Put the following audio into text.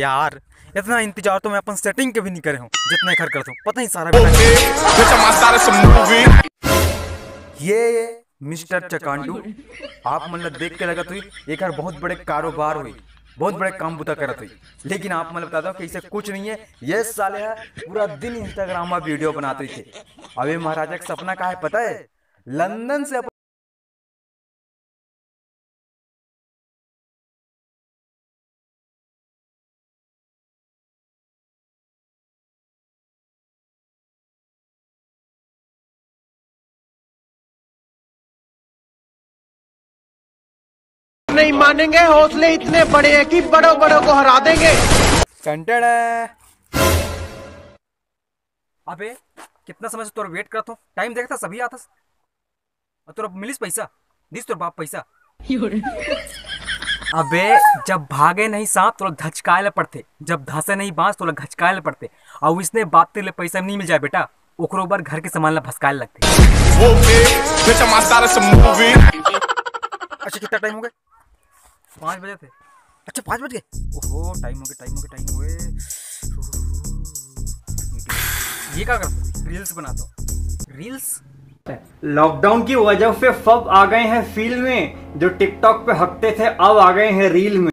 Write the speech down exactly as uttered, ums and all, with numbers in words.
यार, इतना इंतजार तो मैं अपन सेटिंग के भी नहीं करे हूँ, जितना एकर करत हूँ। पता नहीं सारा बेटा ये मिस्टर चकांडू, आप मन ल देख के लगत हुई एकर बहुत बड़े कारोबार हुई, बहुत बड़े काम बुता करत हुई, लेकिन आप मन ल बता दो कि इसे कुछ नहीं है। ये साले ह पूरा दिन इंस्टाग्राम में वीडियो बनात रहिथे। अबे महाराजा के सपना का है पता है? लंदन से अपन नहीं मानेंगे, हौसले इतने बड़े हैं कि बड़ों बड़ों को हरा देंगे। टन टन। अबे, कितना समय से तोर वेट करत हो, टाइम देखता सभी आतस। और तोर मिलिस पैसा, दिस तोर बाप पैसा। अबे, जब भागे नहीं सांप तो धचकाए ल पड़थे, जब धसे नहीं बांस तो घचकाए ल पड़थे। और इसने बाप तेरे ले पैसा नहीं मिल जाए बेटा, ओकरो बर घर के सामान ला भसकाए लगथे। वो बे, बेटा मास्टर से मूवी। अच्छा, कितना टाइम हो गया? पाँच बजे थे। अच्छा, पाँच बज गए। ओहो, टाइम हो गया, टाइम हो गया, टाइम हो गए। ये क्या करता? रील्स बनाता हूँ। रील्स। लॉकडाउन की वजह से सब आ गए हैं फील में। जो टिकटॉक पे हकते थे, अब आ गए हैं रील में।